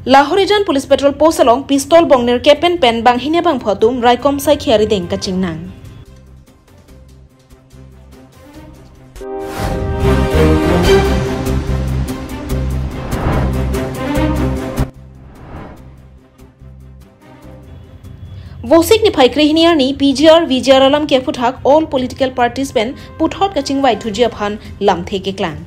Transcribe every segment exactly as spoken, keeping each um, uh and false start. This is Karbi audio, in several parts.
Lahorijan Police Patrol Post along pistol bong nerkep pen pen banghini bangpho atum raikom saikhi arideng kachingnang. Vosik niphai krehini arni P G R V G R alam ke aphuthak all political parties pen puthot kachingvai thuji aphan lamthe keklang.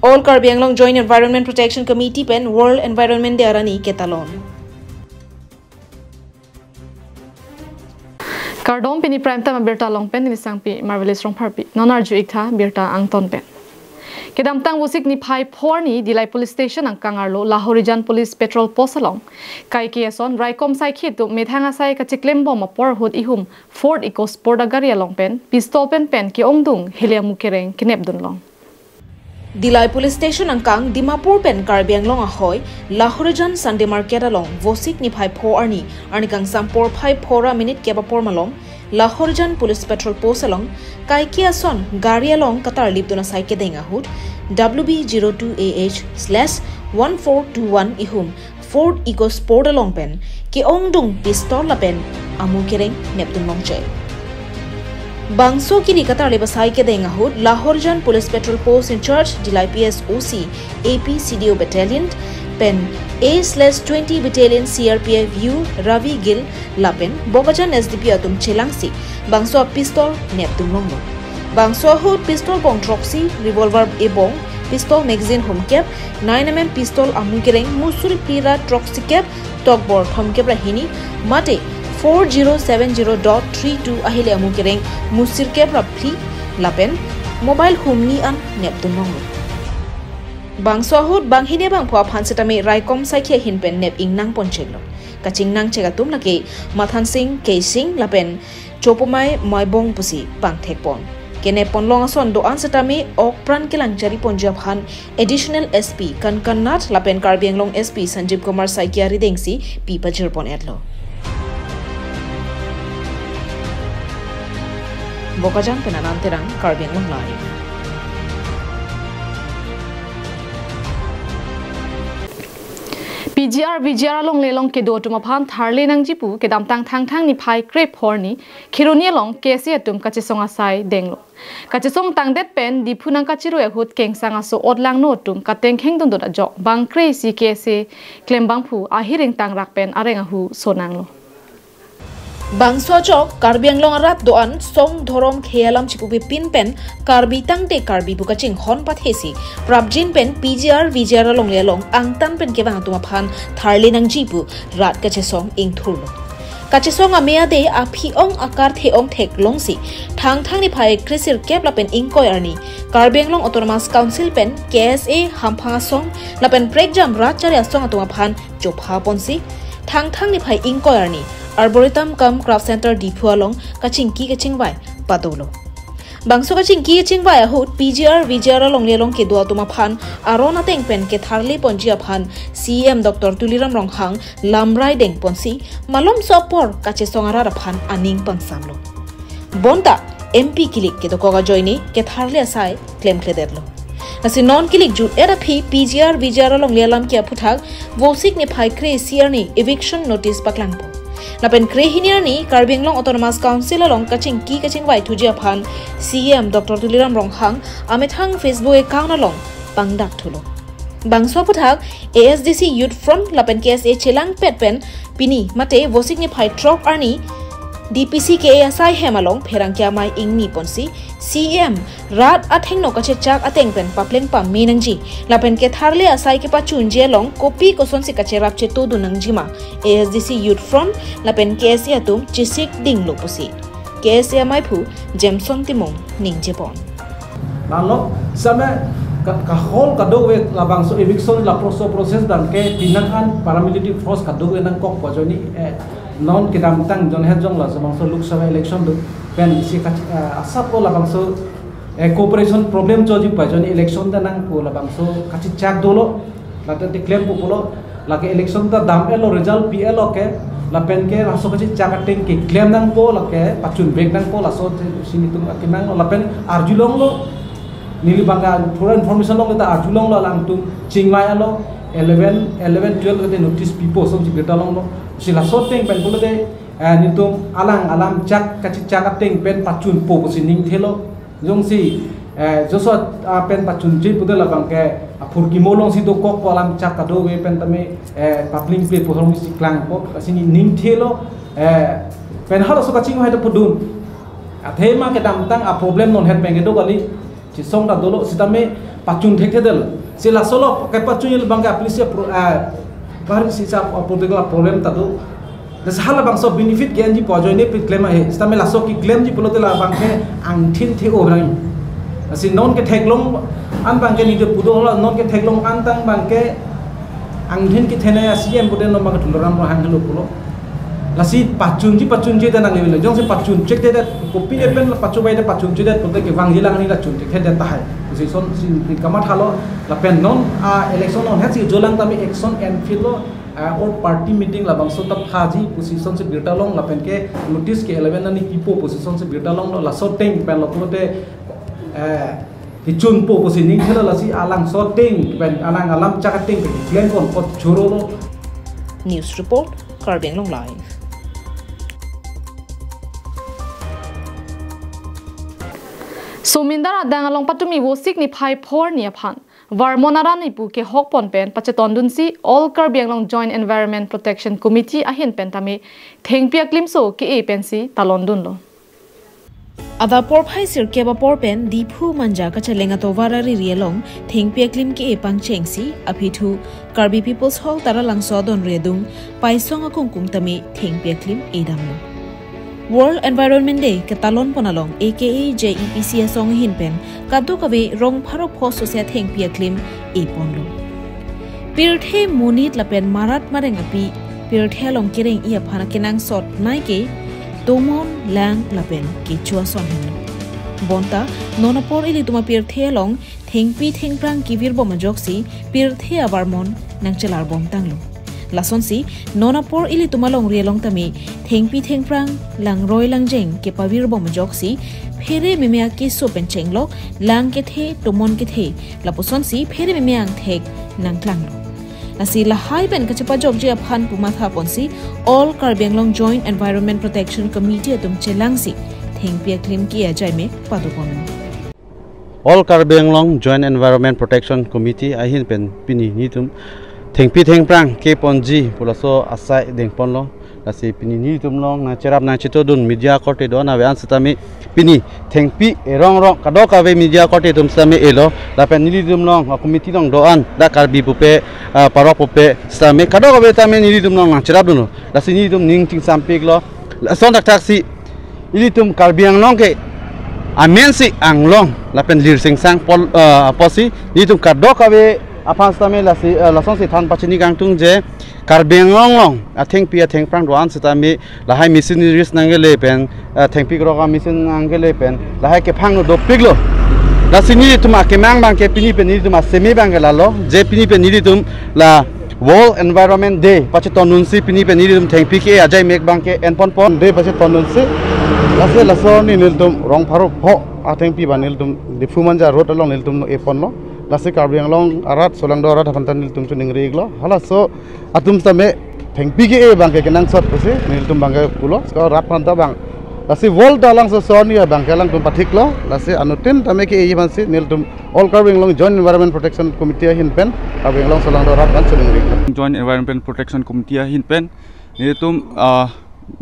All Karbi Anglong Joint Environment Protection Committee pen World Environment Day arni ketalon. Kardom, pini Prime Time abirta along pen neli Sangpi Marvelous Rongpharpi. Non arju-ik tha birta angton pen. Kedamtang Vosik niphai pho arni Dillai Police Station angkang arlo Lahorijan Police Patrol Post along kaike ason raikom saikhi atum methang asai kachiklem bom apor ahut ihum Ford EcoSport agari along pen pistol pen pen ke-ongdung heli amu kereng kenepdun long. Dillai Police Station angkang Dimapur pen Karbi Anglong ahoi Lahorijan Sunday Market along Vosik niphai pho arni, arni kangsam porphai phongo minute kep apor malom Lahorijan Police Patrol Post along kaike ason gari along katarlipdun asai kedeng ahut W B zero two A H slash one four two one ihum Ford EcoSport along pen ke-ongdung pistol lapen amu kereng nepdun longche. Bangso kiri katarlip asai kedeng ahut Lahorijan Police Patrol Post in charge Dillai P S O C, A P C D O Battalion pen A slash twenty Battalion C R P F U Ravi Gill lapen Bokajan S D P O atum chelangsi bangso pistol nepdun longlo. Bangso ahut pistol bong throksi, revolver ebong pistol magazine hum kep, nine M M pistol amu kereng, musuri phli ra throksi kep, tokbor thom kep ra hini, mate four zero seven zero dot three two ahili amu kereng, musir kep ra phli lapen mobile hum ni an nepdun longlo. Bangso ahut banghini bangpho aphan setame raikom saikhi ahin pen nep-ingnang ponchenglo. Kachingnang chek atum lake Mathansing Keishing lapen Chopomai Maibong pusi pangthek pon. Kenep pon long ason do-an setame ok pran kelang chari ponji aphan Additional S P Kankan Nath lapen Karbi Anglong S P Sanjeev Kumar Saikia aridengsi pi pajir pon etlo. Bokajan pen Anand Terang, Karbi Anglong Live. P G R V G R alongle along kedo atum aphan tharle nangji pu kedamtang Thangthang niphai krepho arni Kheroni along K S A atum kachesong asai denglo. Kachesong tangdet pen Diphu nangkachirui ahut kengsang aso otlangno atum katengkheng dundun ajok bang kre-isi K S A klembangphu ahiring tangrak pen areng ahu sonanglo. Bangso ajok Karbi Anglong arat do-an song dhorom khei alam chipupepin pen Karbi tangte Karbi pu kachinghon pathesi prapjin pen P G R V G R alongle along angtan pen kevang atum aphan tharle nangji pu rat kachesong ingthurlo. Kachesong ame ade aphi-ong akarthe-ong theklongsi Thangthang niphai kresirkep lapen ingkoi arni Karbi Anglong Autonomous Council pen K S A hamphang asong lapen prekjam rat chari asong atum aphan chopha ponsi Thangthang niphai ingkoi arni Arboretum cum Craft Center Diphu along kachingki kachingvai padolo. Bangso kachingki kachingvai ahut P G R V G R alongle along kedo atum aphan aron ateng pen ketharle ponji aphan C E M Doctor Tuliram Ronghang lamrai deng ponsi malomso apor kachesong arat aphan aning pangsamlo. Bonta M P kilik kedokok ajoine ketharle asai klemkledetlo. Lasi non kilik jut-et aphi P G R V G R alongle alam ke aphuthak Vosik niphai kre-isi arni eviction notice paklangpo. Lapen krehini arni Karbi Anglong Autonomous Council along kachingki kachingvai thuji aphan C E M Doctor Tuliram Ronghang amethang Facebook account along pangdak thulo. Bangso aphuthak A S D C Youth Front lapen K S A chelangpet pen pini mate Vosik niphai throk arni D P C K A asai hem along pherangke amei ingni ponsi C E M rat athengno kachechak ateng pen papleng pame nangji lapen ketharle asai kepachunji along kopi kosonsi kacherap chetodun nangjima A S D C Youth Front lapen K S A atum chesik dinglo pusi K S A amaiphu Jameson Timung ningjepon. Lalo same ka, kahol kadokave labangso eviction lapuson process abang ke pinang an paramilitary force kadokave nangkokpo ajoine, eh, non kedamtang jonhet jong laso bangso Lok Sabha election do pen si ka, eh, asap o labangso Eh, cooperation problem choji pu ajoine election ta nangpo, labangso kachechak dolo, lata te klempo pulo, lake election ta dam-etlo, result pi-etlo ke, lapen ke laso kachechak ateng keklem nangpo, lake pachunvek nangpo, laso te si nelitum akenang, lapen arjulonglo, neli bangke thura information along ta arjulonglo, alangtum chingvailo, eleven, eleven, twelve ke notice pipo, asonsi birta longlo, si laso ateng pen pulote, eh, nelitum alang alam chak, kachechak ateng pen pachunpo pusi ningthelo. Jongsi, eh, joso, ah, pen pachunche pute labangke aphurkimo alongsi dokokpo, alam chak kadokave pen tame, eh, public play pohorong si klangpo, lasi neli ningthelo, eh, pen halaso kachingvai ta pudun. Athema kedamtang aproblem non het pen kedo kali, chesong ta dolo sitame pachun thekthedetlo. Si laso lo kepachun abangke apli si pro-, eh, bahar si sa political problem ta do. Lasi halabangso benefit ke-enji pu ajoine pi klem ahe. Sitame laso keklemji pulote labangke angthin the-o rang. Lasi non ketheklong an bangke neli pudo lo, non ketheklong an tang bangke angthin kethenei a-C M pute non bangke Tuliram Ronghang helo pulo. Lasi pachunji pachunji ta nang level. Jongsi pachun chekthedet, kopi epen la pachu bai de pachun chekthedet, pulote kevangji lang ni la chun chekthedet tahai. Lasi son si neli kamathalo, lapen non a-election non het si jolang tame action enphitlo, ah, or party meeting labangso ta phaji pusi sonsi birta long, lapen ke notice ke eleven ani pipo pusi sonsi birta longlo, laso ateng pen lo pulote, eh, kechunpo pusi ningthelo, lasi alangso ateng pen, alang alam chak ateng pen klempon apot chorolo. News report, Karbi Anglong Live. Somindar adang along patumi Vosik niphai phongo arni aphan Varmon arat nipu kehokpon pen pachetondunsi All Karbi Anglong Joint Environment Protection Committee ahin pen tame thengpi aklimso ke-e pensi talondunlo. Adap porphai sirkep apor pen Diphu Manja kacheleng atovar ariri along thengpi aklim ke-e pangchengsi aphi thu Karbi People's Hall Taralangso adonri adung Paisong akungkung tame thengpi aklim edamlo. World Environment Day ketalonpon along A K A J E P C asong ahin pen kadokave rong pharo pho sose athengpi aklim eponlo. Pirthe monit lapen marat mareng api pirthe along kereng-i aphan akenangsot nai ke tomon, lang lapen kecho ason henlo. Bonta non apor ilitum apirthe along thengpi thengphrang kevirbom ajoksi pirthe avarmon nangchelarbomtanglo. Lasonsi non apor ilitum alongri along tame thengpi thengphrang, langroi langjeng kepavirbom ajoksi phere meme akeso pen chenglok, lang kethe, tomon kethe, lapusonsi phere meme angthek nangklanglo. Lasi lahai pen kachepajokji aphan pu mathaponsi All Karbi Anglong Joint Environment Protection Committee atum chelangsi thengpi aklim ke-e ajaimek padoponlo. All Karbi Anglong Joint Environment Protection Committee ahin pen pini nelitum thengpi thengphrang keponji pu laso asai dengponlo. Lasi pini nelitum along nangcherap nangchetondun media korte do-an ave an sitame pini thengpi erong rong kadokave media korte atum sitame elo. Lapen nelitum along, ah, committee along do-an dak Karbi pupe, ah, parok pupe sitame kadokave tame nelitum along nangcherapdunlo. Lasi nelitum ning chingsampiklo. Lason thakthaksi ilitum Karbi Anglong ke amensi anglong lapen lirsingsang pol, eh, apotsi nelitum kadokave aphan sitame lasi, eh, lasonsi than pachini kangtung je Karbi Anglong along athengpi athengphrang do-an sitame lahai machineries nangkele pen, eh, thengpi krok a-machine nangkele pen lahai kephang no dopiklo. Lasi nelitum akemang abangke pini pen nelitum aseme abangke lalo je pini pen nelitum la World Environment Day pachetondunsi pini pen nelitum thengpi ke-e ajaimek abangke enponpon. Day pachetondunsi lasi laso arni nelitum rong pharo pho athengpi abang nelitum Diphu Manja road along nelitum eponlo. Lasi Karbi Anglong arat solangdo arat aphan ta nelitum choningri-iklo. Halaso atum sitame thengpi ke-e abangke kenangsot pusi nelitum abangke pulo. Sekarang rat aphan ta abang. Lasi World ta alangso arni abangke alangtum pathiklo. Lasi anuttin tame ke-e aphansi nelitum All Karbi Anglong Joint Environment Protection Committee ahin pen Karbi Anglong solangdo arat aphan choningri-iklo. Joint Environment Protection Committee ahin pen nelitum, ah,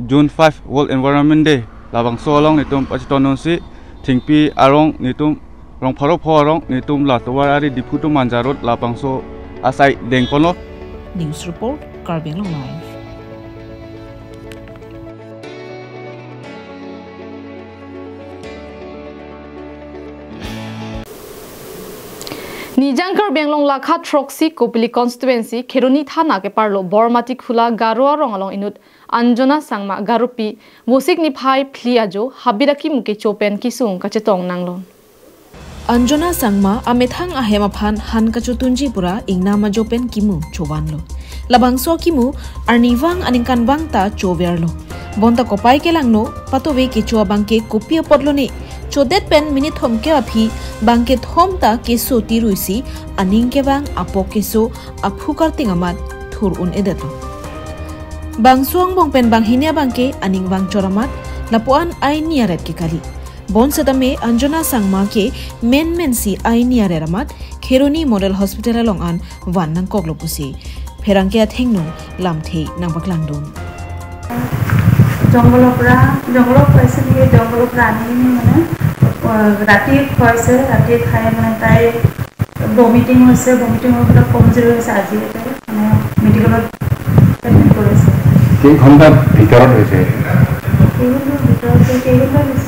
June five World Environment Day labangso along nelitum pachetondunsi thengpi arong nelitum rong pharo pho arong nelitum la tovar ari Diphu to Manja road labangso asai dengponlo. News report, Karbi Anglong Live. Nijang Karbi Anglong lakha throksi Kopili constituency Kheroni thana keparlo Bormati Khula Garo arong along inut Anjona Sangma Garopi Vosik niphai phli ajo habit akimu kecho pen kesung kachetong nanglo. Anjona Sangma amethang ahem aphan han kachotunji pura ingnam ajo pen kimu chovanlo. Labangso kimu arnivang aningkanvang ta choverlo. Bonta kopai kelangno, patove kecho abangke kopi apotlo ne. Chodet pen minute thomkep aphi bangkethom ta keso tiruisi aning kevang apok keso aphu karting amat thur un-edetlo. Bangso angbong pen banghini abangke aning vangchor amat lapu-an aini aret ke kali. Bonsetame Anjona Sangma ke menmensi aini aret amat Kheroni Model Hospital along an van nangkoklo pusi pherangke athengno lamthe nangpaklangdun. জংঘলৰ পৰা, জংঘলত পাইছিলগৈ, জংঘলৰ পৰা আনি মানে, আহ, ৰাতি খুৱাইছে, ৰাতি খাই মানে তাই ভমিটিং হৈছে, ভমিটিং হৈ পেলাই কমজুৰি হৈছে আজি এতিয়া, মানে মেডিকেলত এডমিট কৰিছে। কেইঘণ্টাৰ ভিতৰত হৈছে? কেইঘণ্টাৰ ভিতৰত, কেইঘণ্টা হৈছে?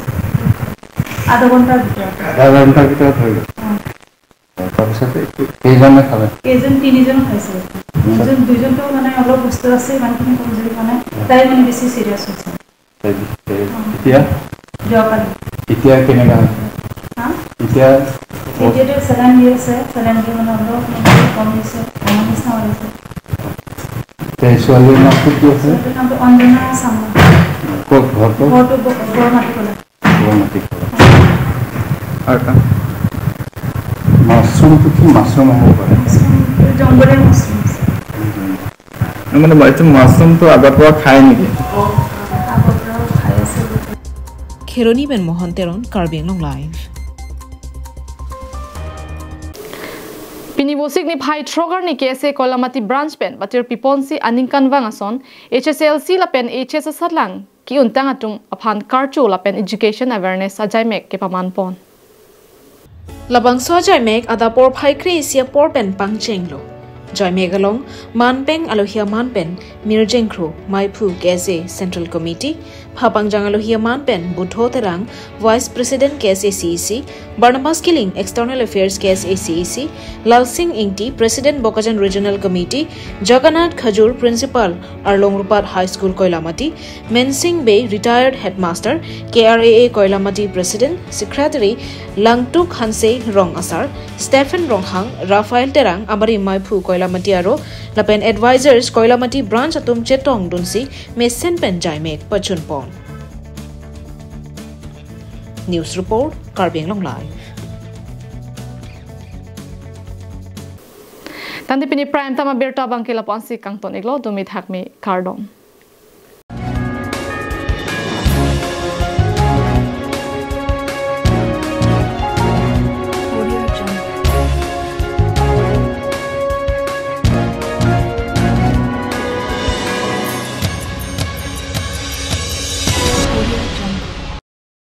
আধা ঘণ্টাৰ ভিতৰত। আধা ঘণ্টাৰ ভিতৰত হৈ গ'ল। অ। তাৰপিছত কেইজনে খালে? কেইজন, তিনিজন খাইছে। দুজন, দুজনতো মানে অলপ সুস্থ আছে, ইমানখিনি কমজুৰি হোৱা নাই। তাই মানে বেছি চিৰিয়াছ হৈছে। তাই, তাই অ। এতিয়া? যোৱাকালি। এতিয়া কেনেকা? হা? এতিয়া? এতিয়াতো চেলাইন দি আছে, চেলাইন দি মানে অলপ মানে কম দিছে, কমা নিচিনা হৈছে। তাই ছোৱালীৰ নাম কি কি আছে? ছোৱালীৰ নামটো অঞ্জনা চাংমা। ক'ত ঘৰটো? ঘৰটো ব-, বৰমাটি কলা। বৰমাটি কলা। আৰু কা? মাছৰুমটো কি মাছৰুম হ'ব পাৰে? মাছৰুমটো জংগলী মাছৰুম আছে। মানে, এইটো মাছৰুমটো আগৰ পৰা খায় নেকি? আগৰ পৰাও খাই আছে। Kheroni pen Mohan Teron, Karbi Anglong Live. Pini Vosik niphai throk arni K S A Koilamati branch pen patir piponsi aningkanvang ason H S L C lapen H S asatlang ki-untang atum aphan karcho lapen education awareness ajaimek kepamanpon. Labangso ajaimek adap porphai kre-isi apor pen pangchenglo. Jaimek along manpeng alohi aman pen Mirjeng Kro, Maiphu K S A Central Committee, Phapangjang alohi aman pen Budho Terang, Vice President K S A C E C, Barnabas Killing, External Affairs K S A C E C, Lalsing Ingti, President Bokajan Regional Committee, Jagannath Khajur, Principal, Arlong Rupat High School Koilamati, Mensing Bey, Retired Headmaster, K R A A Koilamati President, Secretary, Langtuk Hanse Rong Asar, Stephen Ronghang, Raphael Terang, Amari Maiphu Koilamati aro, lapen Advisors Koilamati Branch atum chetongdunsi mesen pen jaimek pachunpon. News Report, Karbi Anglong Live. Tangte pini prime time abirta abangke lapu-ansi kangton-iklo, dumi thakmi kardom.